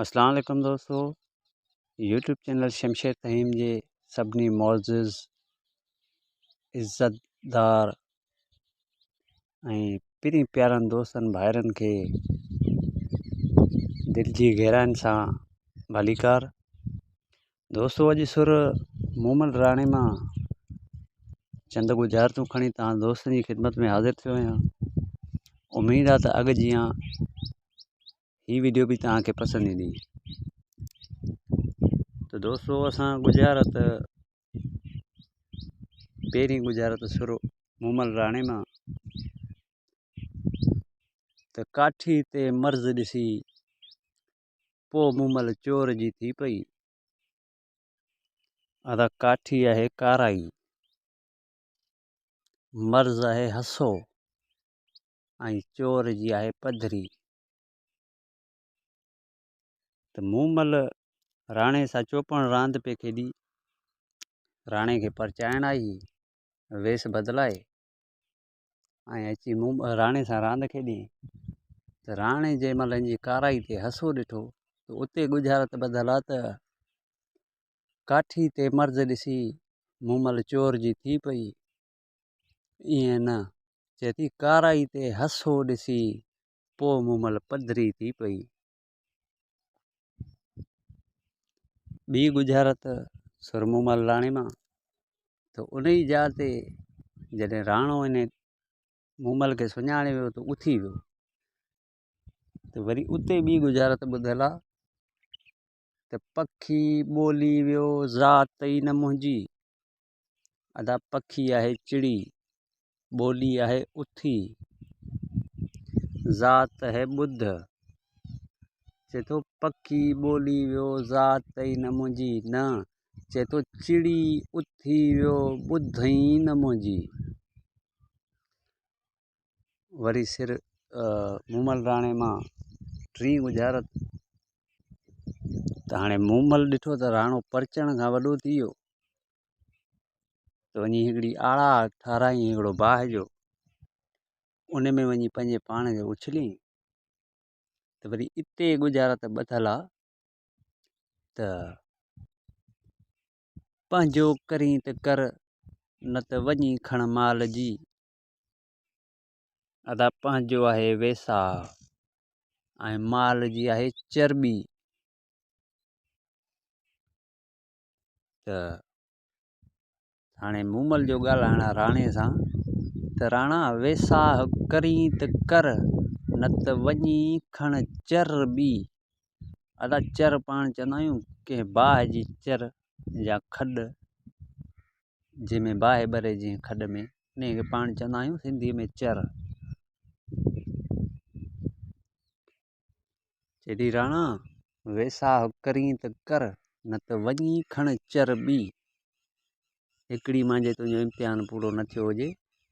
اسلام عليڪم دوستو يوٽيوب چينل شمشير فهيم جي سڀني معزز عزتدار ۽ پرين پيارن دوستن ڀائرن کي دل جي گهراين سان ڀليڪار دوستو اڄ سر مومل راڻي مان چند ڳجهارتون کڻي توهان دوستن جي خدمت ۾ حاضر ٿيو آهيان اميد آ ته اڳ جيان هي ويڊيو به توهان کي پسند ايندي ته دوستو اسان ڳجهارت پهرين ڳجهارت سر مومل راڻي مان ته ڪاٺي تي مرض ڏسي پوء مومل چور جي ٿي پئي. ادا ڪاٺي آهي ڪارائي، مرض آهي هسو ۽ چور جي آهي پڌري. ته مومل راڻي سان چوپڻ راند پئي کيڏي. راڻي کي پرچائڻ آئي، ويس بدلائي ۽ اچي راڻي سان راند کيڏي. ته راڻي جنهن مهل هن جي ڪارائي تي هسو ڏٺو ته اتي ڳجهارت ٻڌل آ ته ڪاٺي تي مرض ڏسي مومل چور جي ٿي پئي. ائين نه، چئي ٿي ڪارائي تي هسو ڏسي پوء مومل پڌري ٿي پئي. ٻي ڳجهارت سر مومل راڻي مان ته ان ئي جاء تي جڏهن راڻو ان مومل کي سڃاڻي ويو ته اٿي ويو ته وري اتي ٻي ڳجهارت ٻڌل آ ته پکي ٻولي ويو ذات ئي نه منهنجي ادا پکي آهي چڙي، ٻولي آهي اٿي، ذات آهي ٻڌ. چئي ٿو پکي ٻولي ويو ذات ئي نه منهنجي نه چئي ٿو چڙي اٿي ويو ٻڌ ئي نه منهنجي. وري سر مومل راڻي مان ٽين ڳجهارت ته هاڻي مومل ڏٺو ته راڻو پرچڻ کان وڏو ٿي ويو ته وڃي هڪڙي آڙاهه ٺارايائين هڪڙو باهه جو ان ۾ وڃي پنهنجي پاڻ کي اڇليائين ته وري اتي ڳجهارت ٻڌل آ ته پنهنجو ڪرين ته ڪر نه ته وڃي کڻ مال جي. ادا پنهنجو آهي ويساهه ۽ مال جي آهي چرٻي ته هاڻي مومل جو ڳالهائڻ آهي راڻي سان ته راڻا ويساهه ڪرين ته ڪر نه ته وڃي کڻ چرٻي. ادا چر پاڻ چوندا آهيون ڪنهن باهه جي چر يا کڏ جنهن ۾ باهه ٻري جنهن کڏ ۾ انهيء کي پاڻ چوندا آهيون سنڌيء ۾ چر. چئي ٿي راڻا ويساهه ڪرين ته ڪر نه ته وڃي کڻ چر ٻي. هڪڙي مان جي تنهنجو امتحان پورو نه ٿيو هجي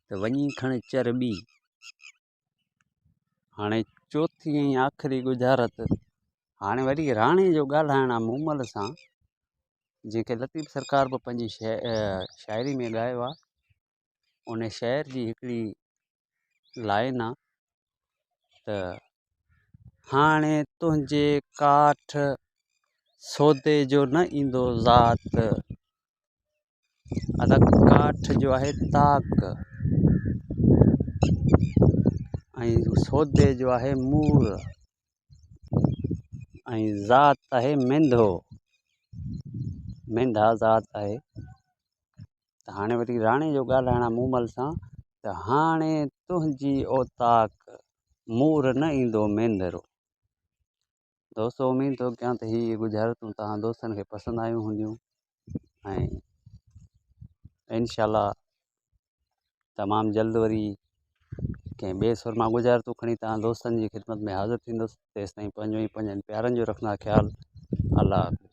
ته وڃي کڻ چر ٻي. هاڻي چوٿين ۽ آخري ڳجهارت هاڻي وري راڻي جو ڳالهائڻ آ مومل سان جنهن کي لطيف سرڪار به پنهنجي شاعري ۾ ڳايو آ ان شعر جي هڪڙي لائن آ ته هاڻي تنهنجي ڪاٺ سودي جو نه ايندو ذات ادا ڪاٺ جو آهي تاڪ ۽ سودي جو آهي مور ۽ ذات آهي مينڌو مينڌا ذات آهي ته هاڻي وري راڻي جو ڳالهائڻ آهي مومل سان ته هاڻي تنهنجي اوطاق مور نه ايندو مينڌرو. دوستو اميد ٿو ڪيان ته هي ڳجهارتون توهان دوستن کي پسند آيون هونديون ۽ انشاء الله تمام جلد وري ڪنهن ٻئي سر مان ڳجهارتون کڻي توهان دوستن جي خدمت ۾ حاضر ٿيندس تيستائين پنهنجو ۽ پنهنجن پيارن جو رکندا خيال الله حافظ.